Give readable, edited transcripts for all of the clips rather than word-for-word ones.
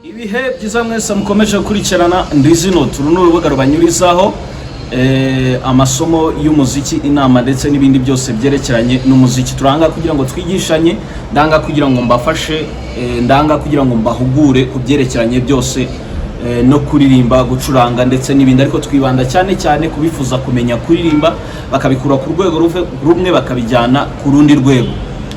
Ibihe byiza mwese mukomeje gukurikirana Ndizino. Uru ni urubuga rubanyurizaho amasomo y'umuziki, inama ndetse n'ibindi byose byerekeranye n'umuziki. Turanga kugira ngo twigishanye, ndanga kugira ngo mbafashe, ndanga kugira ngo mbahugure ku byerekeranye byose no kuririmba, gucuranga ndetse n'ibindi, ariko twibanda cyane cyane kubifuza kumenya kuririmba, bakabikura ku rwego rumwe bakabijyana ku rundi rwego.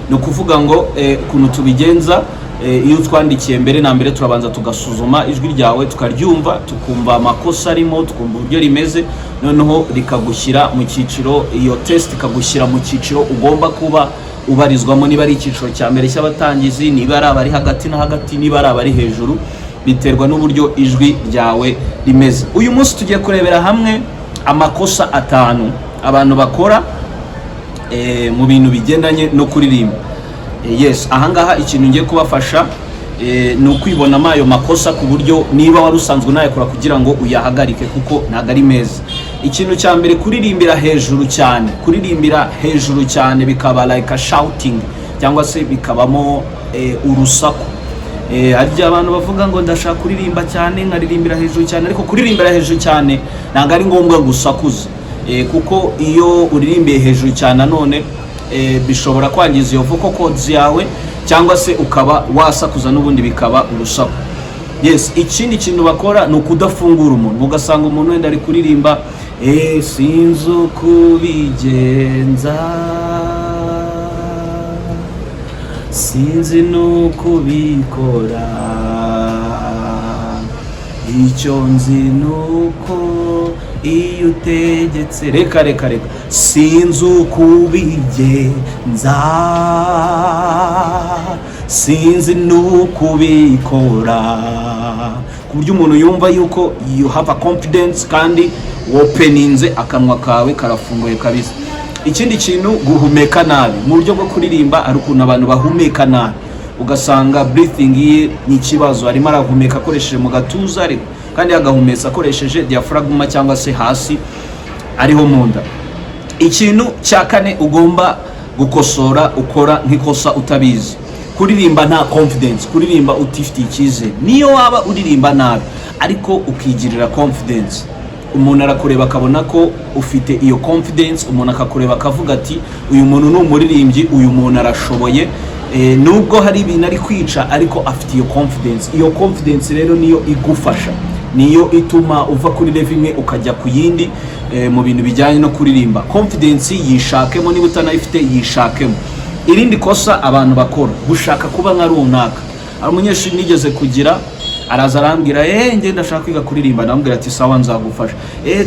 Ni ukuvuga ngo ukuntu tubigenza, iyo utwandikiye, mbere na mbere turabanza tugasuzuma ijwi ryawe, tukaryumva, tukumva amakosa arimo, tukumva uburyo rimeze, noneho rikagushyira mu cyiciro, iyo test ikagushyira mu cyiciro ugomba kuba ubarizwamo, niba ari icyiciro cya mbere cy'abatangizi, niba ari abari hagati na hagati, niba ari abari hejuru, biterwa n'uburyo ijwi ryawe rimeze. Uyu munsi tugiye kurebera hamwe amakosa atanu abantu bakora mu bintu bigendanye no kuririmba. Yes, ahangaha ikintu ngiye kubafasha ni ukwibonamo ayo makosa, ku buryo niba wari usanzwe unayakora kugira ngo uyahagarike, kuko ntabwo ari meza. Ikintu cya mbere, kuririmbira hejuru cyane. Kuririmbira hejuru cyane bikaba like a shouting, cyangwa se bikabamo urusaku. Hari igihe abantu bavuga ngo ndashaka kuririmba cyane, nkaririmbira hejuru cyane, ariko kuririmbira hejuru cyane ntabwo ari ngombwa gusakuza, kuko iyo uririmbiye hejuru cyane nanone bishobora kwangiza iyo vocal cords yawe, cyangwa se ukaba wasakuza n'ubundi bikaba urusaku. Yes, ikindi kintu bakora ni ukudafungura umuntu. Ugasanga umuntu wenda ari kuririmba sinzi uko ubigenza, sinzi n'uko ubikora, icyo nzi ni uko iyo utegetse. Reka reka reka, sinzi uko ubigenza, sinzi n'uko ubikora, ku buryo umuntu yumva yuko you have a confidence kandi wopeninze akanwa kawe, karafunguye kabisa. Ikindi kintu, guhumeka nabi mu buryo bwo kuririmba. Hari ukuntu abantu bahumeka nabi, ugasanga breathing ye ni ikibazo, arimo arahumeka akoresheje mu gatuza, ariko kandi agahumeka akoresheje diaphragm, cyangwa se hasi ariho mu nda. Ikintu cya kane ugomba gukosora ukora nk'ikosa utabizi, kuririmba nta confidence, kuririmba utifitiye icyizere. Niyo waba uririmba nabi ariko ukigirira confidence, umuntu arakureba akabona ko ufite iyo confidence, umuntu akakureba akavuga ati uyu muntu ni umuririmbyi, uyu muntu arashoboye, nubwo hari ibintu ari kwica ariko afite iyo confidence. Iyo confidence rero niyo igufasha, niyo ituma uva kuri level imwe ukajya ku yindi mu bintu bijyanye no kuririmba. Confidence yishakemo, niba utanayifite yishakemo. Irindi kosa abantu bakora, gushaka kuba nka runaka. Hari umunyeshuri nigeze kugira, araza arambwira, njye ndashaka kwiga kuririmba. Ndamubwira ati sawa, nzagufasha.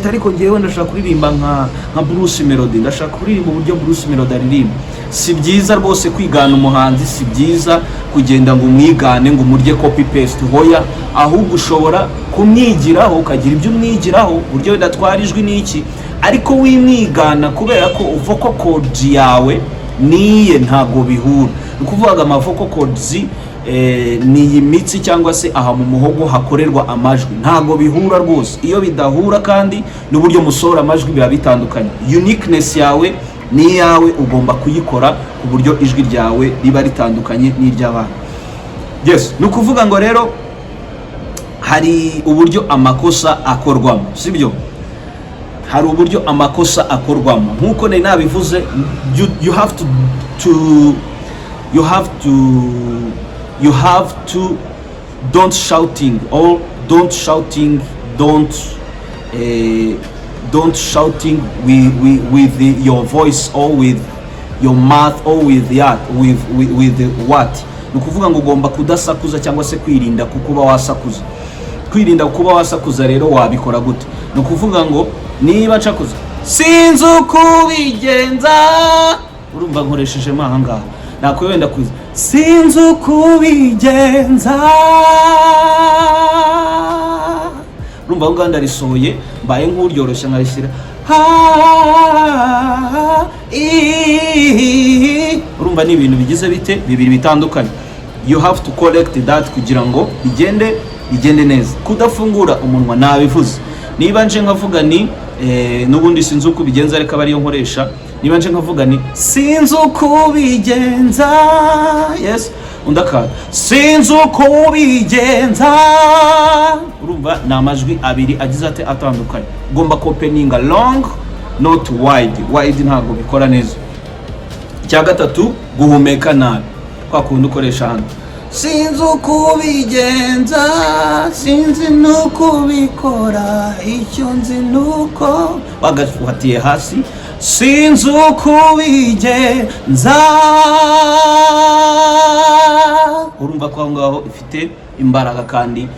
Ariko njyewe ndashaka kuririmba nka Bruce Melody, ndashaka kuririmba uburyo Bruce Melody aririmba. Si byiza rwose kwigana umuhanzi, si byiza kugenda ngo umwigane, ngo umurye copy paste, hoya. Ahubwo ushobora kumwigiraho, ukagira ibyo umwigiraho, uburyo bidatwara ijwi n'iki, ariko wimwigana, kubera ko vocal cords yawe niye ntabwo bihura. Ni ukuvuga ngo ama vocal cords ni iyi mitsi cyangwa se aha mu muhogo hakorerwa amajwi, ntabwo bihura rwose. Iyo bidahura kandi n'uburyo musohora amajwi biba bitandukanye. Uniqueness yawe ni iyawe, ugomba kuyikora ku buryo ijwi ryawe riba ritandukanye n'iry'abandi. Yes, ni ukuvuga ngo rero hari uburyo amakosa akorwamo, sibyo? Hari uburyo amakosa akorwamo. Nk'uko nari nabivuze, you have to you have to you have to don't shouting or don't shouting, don't shouting with your voice or with your mouth or with that with the what. Ni ukuvuga ngo ugomba kudasakuza cyangwa se kwirinda kukuba wasakuza. Kwirinda kuba wasakuza rero wabikora gute? Ni ukuvuga ngo niba nsakuza sinzi uko ubigenza, urumva nkoreshejemo aha ngaha, nakwiye wenda kuza sinzi uko ubigenza, urumva aho ngaho ndarisohoye, mbaye nk'uryoroshya nkarishyira ha i. Urumva ni ibintu bigize bite? Bibiri bitandukanye. You have to correct that kugira ngo bigende neza. Kudafungura umunwa nabivuze. Niba nje nkavuga ni n'ubundi sinzi uko ubigenza, ariko aba ariyo nkoresha. Niba nje nkavuga ni sinzi uko ubigenza, yes. Undi akaza, "Sinzi uko ubigenza." Urumva ni amajwi abiri agize ate? Atandukanye. Ugomba kopeninga long, not wide. Wide ntabwo bikora neza. Icya gatatu, guhumeka nabi, kwa kundi ukoresha hano, "Sinzi uko ubigenza, sinzi n'uko ubikora, icyo nzi nuko", wagafatiye hasi, "Sinzi uko ubigenza." Urumva ko aho ngaho ifite imbaraga, kandi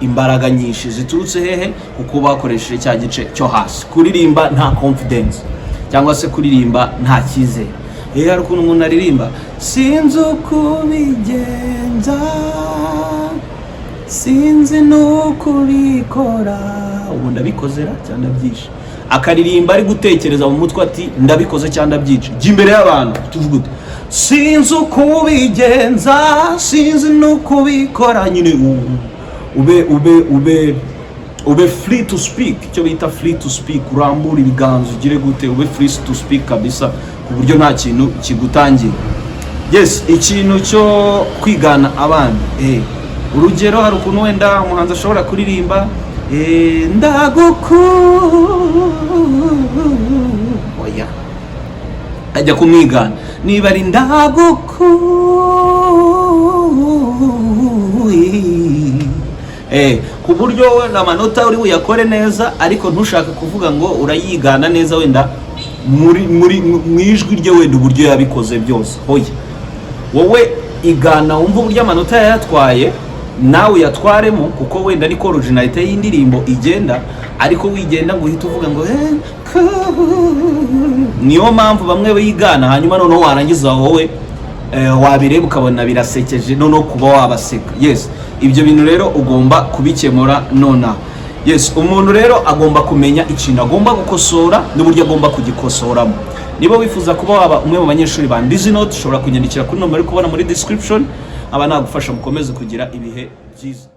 imbaraga nyinshi ziturutse hehe? Kuko bakoresheje cya gice cyo hasi. Kuririmba nta confidence cyangwa se kuririmba nta cyizere. Hari ukuntu umuntu aririmba, "Sinzi uko ubigenza, sinzi n'uko ubikora, ubu ndabikozera cyangwa ndabyishe?" Akaririmba ari gutekereza mu mutwe ati "Ndabikoze cyangwa ndabyica?" Jya imbere y'abantu tuvuge uti "Sinzi uko ubigenza, sinzi n'uko ubikora." Nyine ube free to speak, icyo bita free to speak. Urambure ibiganza, ugire gute, ube free to speak kabisa, ku buryo nta kintu kigutangira. Yes, ikintu cyo kwigana abandi. Urugero, hari ukuntu wenda umuhanzi ashobora kuririmba "Ndaguku", oya, ajya kumwigana niba ari "Ndaguku", ku buryo wenda amanota uri buyakore neza, ariko ntushake kuvuga ngo urayigana neza wenda muri mu ijwi rye, wenda uburyo yabikoze byose. Hoya, wowe igana wumva uburyo amanota yayatwaye, nawe uyatwaremo, kuko wenda niko originalité y'indirimbo igenda. Ariko wigenda ngo uhite uvuga ngo niyo mpamvu bamwe bigana, hanyuma noneho warangiza wowe wabireba ukabona birasekeje, noneho kuba wabaseka. Yes, ibyo bintu rero ugomba kubikemura nonaha. Yes, umuntu rero agomba kumenya ikintu agomba gukosora n'uburyo agomba kugikosoramo. Niba wifuza kuba waba umwe mu banyeshuri ba Ndizi Note, ushobora kunyandikira kuri nomero uri kubona muri description, aba nagufasha. Mukomeze kugira ibihe byiza.